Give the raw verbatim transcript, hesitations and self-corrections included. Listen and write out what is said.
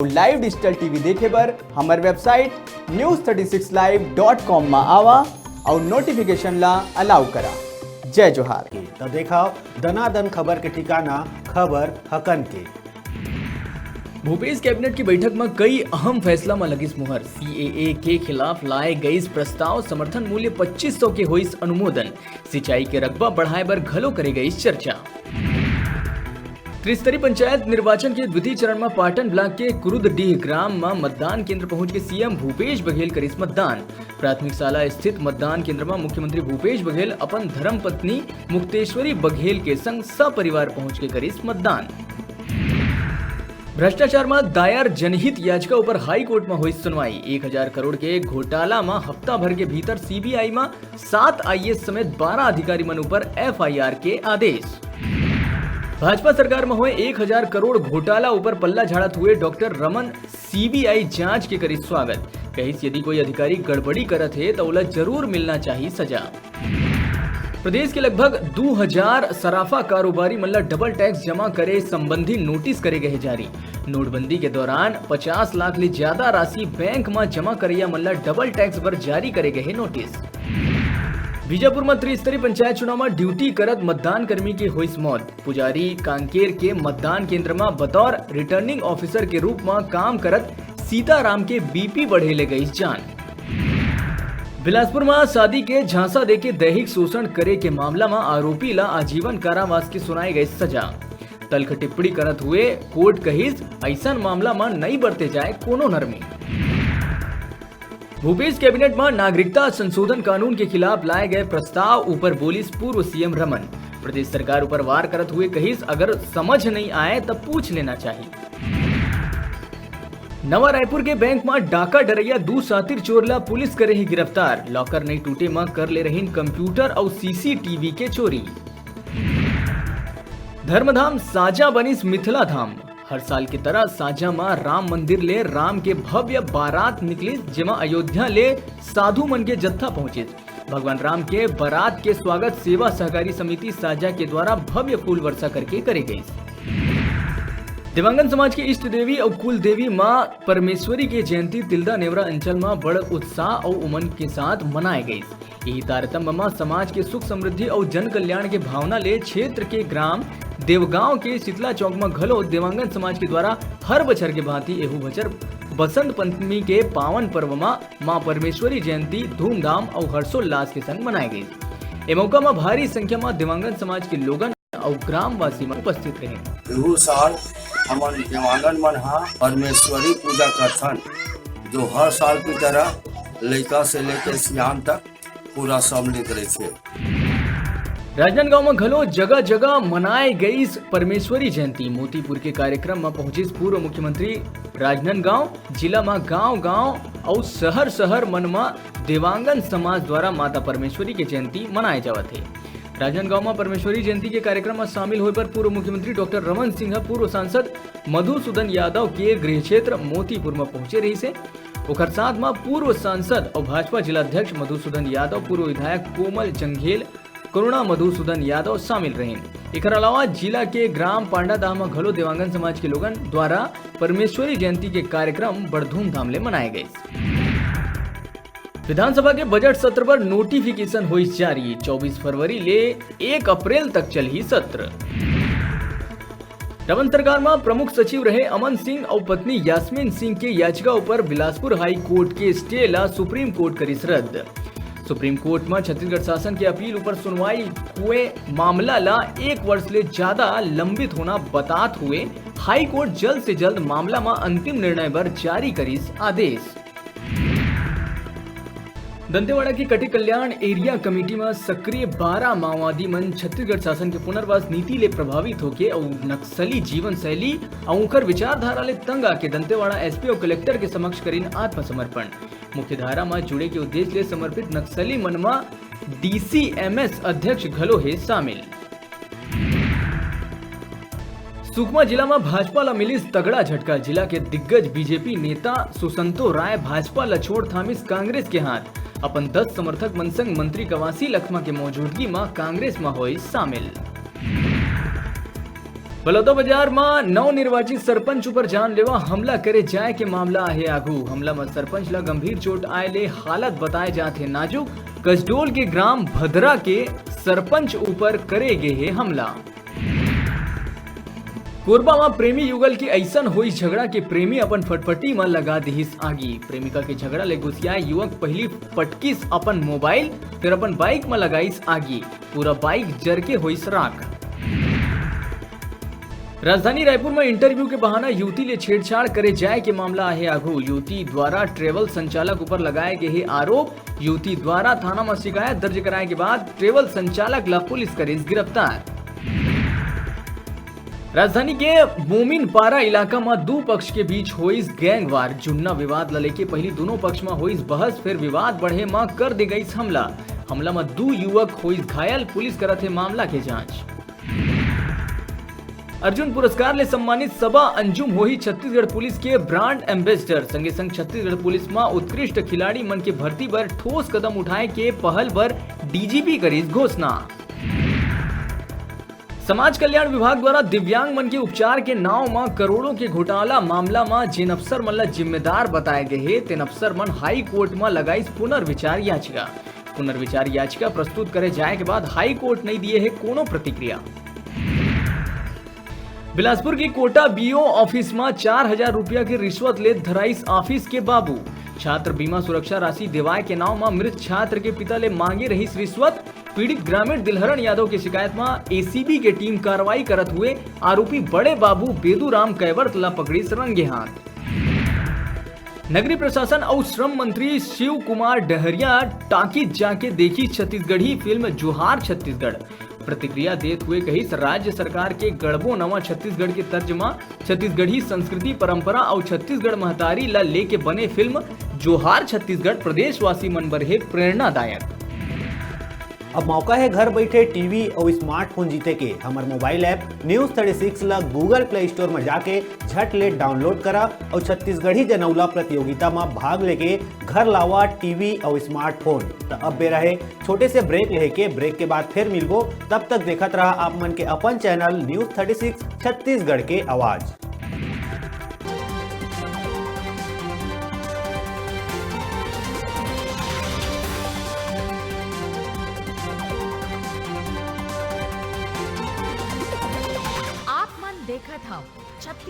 अउ live digital T V देखे बर हमर website news thirty six live dot com मा आवा अउ notification ला allow करा। जय जोहार। त देखाव दनादन खबर के ठिकाना, खबर हकन के। भूपेश कैबिनेट की बैठक म कई अहम फैसला म लगिस मुहर। C A A के खिलाफ लाए गइस प्रस्ताव, समर्थन मूल्य पच्चीस सौ के होइस अनुमोदन। सिंचाई के रकबा बढ़ाए बर घलो करे गइस चर्चा। त्रिस्तरीय पंचायत निर्वाचन के द्वितीय चरण म पाटन ब्लॉक के कुरुदडीह ग्राम म मतदान केंद्र पहुंच के C M भूपेश बघेल करिस मतदान। प्राथमिक शाला स्थित मतदान केंद्र म मुख्यमंत्री भूपेश बघेल अपन धर्मपत्नी मुक्तेश्वरी बघेल के संग सपरिवार पहुंच के करिस मतदान। भ्रष्टाचार म दायर जनहित याचिका ऊपर हाई कोर्ट म होइस सुनवाई। एक हजार करोड़ के घोटाला म हफ्ता भर के भीतर C B I म सात I A S समेत बारह अधिकारी मन ऊपर F I R के आदेश। भाजपा सरकार म होए एक हजार करोड़ घोटाला ऊपर पल्ला झाड़त हुए doctor Raman C B I जांच के करिस स्वागत। कहिस, यदि कोई अधिकारी गड़बड़ी करत हे, त ओला जरूर मिलना चाही सजा। प्रदेश के लगभग दू हजार सराफा कारोबारी मन ला डबल टैक्स जमा करे संबंधी नोटिस करे गए हे जारी। नोटबंदी के दौरान पचास लाख ले ज्यादा राशि बैंक म जमा करैया मन ला डबल टैक्स बर जारी करे गए हे नोटिस। बीजापुर म त्रिस्तरीय पंचायत चुनाव म ड्यूटी करत मतदान कर्मी के होइस मौत। पुजारी कांकेर के मतदान केंद्र म बतौर रिटर्निंग ऑफिसर के रूप म काम करत सीताराम के B P बढ़े ले गइस जान। बिलासपुर म शादी के झांसा देके दैहिक शोषण करे के मामला म आरोपी ला आजीवन कारावास के सुनाए गइस सजा। तल्ख टिप्पणी करत हुए कोर्ट कहिस, अइसन मामला म नइ बरते जाए कोनो नरमी। भूपेश कैबिनेट म नागरिकता संशोधन कानून के खिलाफ लाए गए प्रस्ताव ऊपर बोलिस पूर्व C M रमन। प्रदेश सरकार ऊपर वार करत हुए कहिस, अगर समझ नइ आए त पूछ लेना चाही। नवा रायपुर के बैंक म डाका डरैया दू सातिर चोर ला पुलिस करे हे गिरफ्तार। लॉकर नइ टूटे म कर ले रहिन कंप्यूटर अउ C C T V के चोरी। धर्मधाम साजा बनिस मिथिला धाम। हर साल की तरह साजा म राम मंदिर ले राम के भव्य बारात निकलिस, जेमा अयोध्या ले साधु मन के जत्था पहुंचिस। भगवान राम के बारात के स्वागत सेवा सहकारी समिति साजा के द्वारा भव्य फूल वर्षा करके करे गइस। देवांगन समाज के इष्ट देवी अउ कुल देवी मां परमेश्वरी के जयंती तिल्दा नेवरा अंचल म बड़ उत्साह अउ उमंग के साथ मनाए गइस। यही तारतम्य म समाज के सुख समृद्धि अउ जन कल्याण के भावना ले क्षेत्र के ग्राम देवगांव के शीतला चौक म घलो देवांगन समाज के द्वारा हर बछर के भांति एहू बछर बसंत पंचमी के पावन पर्व म मां परमेश्वरी जयंती धूमधाम अउ हर्षोल्लास के संग मनाए गइस। ए मौका म भारी संख्या म देवांगन समाज के लोगन अउ ग्रामवासी मन उपस्थित रहे। एहू साल हमन देवांगन मन ह परमेश्वरी पूजा करथन, जो हर साल की तरह लइका से लेके सियान तक पूरा सम्मिलित रहिथे। राजनांदगांव म घलो जगह-जगह मनाए गइस परमेश्वरी जयंती। मोतीपुर के कार्यक्रम म पहुंचिस पूर्व मुख्यमंत्री राजनांदगांव। जिला म गांव-गांव अउ शहर-शहर मन म देवांगन समाज द्वारा माता परमेश्वरी के जयंती मनाए जावत हे। राजनांदगांव म परमेश्वरी जयंती के कार्यक्रम म शामिल होए बर पूर्व मुख्यमंत्री डॉक्टर रमन सिंह ह पूर्व सांसद मधुसूदन यादव के गृह क्षेत्र मोतीपुर म पहुंचे रहिस हे। ओखर साथ म पूर्व सांसद अउ भाजपा जिला अध्यक्ष मधुसूदन यादव, पूर्व विधायक कोमल जंघेल, करुणा मधुसूदन यादव शामिल रहिन। एखर अलावा जिला के ग्राम पांडादाह म घलो देवांगन समाज के लोगन द्वारा परमेश्वरी जयंती के कार्यक्रम बड़ धूमधाम ले मनाए गइस। विधानसभा के बजट सत्र बर नोटिफिकेशन होइस जारी। चौबीस फरवरी ले एक अप्रैल तक चलही सत्र। रमन सरकार म प्रमुख सचिव रहे अमन सिंह अउ पत्नी यास्मीन सिंह के याचिका ऊपर बिलासपुर हाई कोर्ट के स्टे ला सुप्रीम कोर्ट करिस रद्द। सुप्रीम कोर्ट म छत्तीसगढ़ शासन के अपील ऊपर सुनवाई हुए मामला ला एक वर्ष ले ज्यादा लंबित होना बतात हुए हाई कोर्ट जल्द से जल्द मामला म अंतिम निर्णय बर जारी करिस आदेश। दंतेवाड़ा के कटिक कल्याण एरिया कमेटी म सक्रिय बारह माओवादी मन छत्तीसगढ़ शासन के पुनर्वास नीति ले प्रभावित होके अउ नक्सली जीवन शैली अउ उंकर विचारधारा ले तंग आके दंतेवाड़ा S P अउ कलेक्टर के समक्ष करिन आत्मसमर्पण। मुख्यधारा म जुड़े के उद्देश्य ले समर्पित नक्सली मन म D C M S अध्यक्ष घलो हे शामिल। सुकमा जिला म भाजपा ल मिलिस तगड़ा झटका। जिला के दिग्गज B J P नेता सुसंतो राय भाजपा ल छोड़ थामिस कांग्रेस के हाथ। अपन दस समर्थक मन संग मंत्री कवासी लखमा के मौजूदगी म कांग्रेस म होइस शामिल। बलौदाबाजार म नवनिर्वाचित सरपंच ऊपर जानलेवा हमला करे जाए के मामला आहे आगू। हमला म सरपंच ल गंभीर चोट आए ले हालत बताए जात हे नाजुक। कसडोल के ग्राम भदरा के सरपंच ऊपर करे गे हे हमला। कोरबा म प्रेमी युगल के अइसन होइस झगड़ा के प्रेमी अपन फटफटी म लगा दिहिस आगी। प्रेमिका के झगड़ा ले गुसियाए युवक पहिली पटकिस अपन मोबाइल, फिर अपन बाइक म लगाइस आगी। पूरा बाइक जर के होइस राख। राजधानी रायपुर म इंटरव्यू के बहाना युवती ले छेड़छाड़ करे जाए के मामला आहे आगू। युवती द्वारा ट्रेवल संचालक ऊपर लगाए गे हे आरोप। युवती द्वारा थाना म शिकायत दर्ज कराए के बाद ट्रेवल संचालक ला पुलिस करिस गिरफ्तार। राजधानी के मोमिनपारा इलाका म दू पक्ष के बीच होइस गैंगवार। जुन्ना विवाद ल लेके पहिली दोनों पक्ष म होइस बहस, फिर विवाद बढ़े म कर दे गइस हमला। हमला म दू युवक होइस घायल, पुलिस करत हे मामला के जांच। अर्जुन पुरस्कार ले सम्मानित सबा अंजुम होही छत्तीसगढ़ पुलिस के ब्रांड एम्बेसडर। संगे संग छत्तीसगढ़ पुलिस म उत्कृष्ट खिलाड़ी मन के भर्ती बर ठोस कदम उठाए के पहल बर डीजीपी करिस घोषणा। समाज कल्याण विभाग द्वारा दिव्यांग मन के उपचार के नाव म करोड़ों के घोटाला मामला म जेन अफसर मन ल जिम्मेदार बताए गे हे, तेन अफसर मन हाई कोर्ट म लगाइस पुनर्विचार याचिका। पुनर्विचार याचिका प्रस्तुत करे जाए के बाद हाई कोर्ट नइ दिए हे कोनो प्रतिक्रिया। बिलासपुर के कोटा बीओ ऑफिस म चार हजार रुपया के रिश्वत लेत धराइस ऑफिस के बाबू। छात्र बीमा सुरक्षा राशि देवाए के नाव म मृत छात्र के पिता ले मांगे रहिस रिश्वत। पीड़ित ग्रामीण दिलहरण यादव के शिकायत म एसीबी के टीम कार्रवाई करत हुए आरोपी बड़े बाबू बेदूराम कैवर्त ला पकड़िस रंगे हाथ। नगरीय प्रशासन अउ श्रम मंत्री शिव कुमार डहरिया टाकीज जाके देखिस छत्तीसगढ़ी फिल्म जोहार छत्तीसगढ़। प्रतिक्रिया देत हुए कहिस, राज्य सरकार के गढ़बो नवा छत्तीसगढ़ के तर्ज म छत्तीसगढ़ी संस्कृति, परंपरा अउ छत्तीसगढ़ महतारी ला लेके बने फिल्म जोहार छत्तीसगढ़ प्रदेशवासी मन बर हे प्रेरणादायक। अब मौका हे घर बइठे टीवी अउ स्मार्टफोन जीते के। हमर mobile app news thirty six ला Google Play Store म जाके झट ले डाउनलोड करा अउ छत्तीसगढ़ी जनउला प्रतियोगिता म भाग लेके घर लावा टीवी अउ स्मार्टफोन। त अब बेरा हे छोटे से ब्रेक लेहे के। ब्रेक के बाद फिर मिलबो, तब तक देखत रहा आप मन के अपन channel news thirty six Chhattisgarh के आवाज। आप मन देखत हव छत्तीस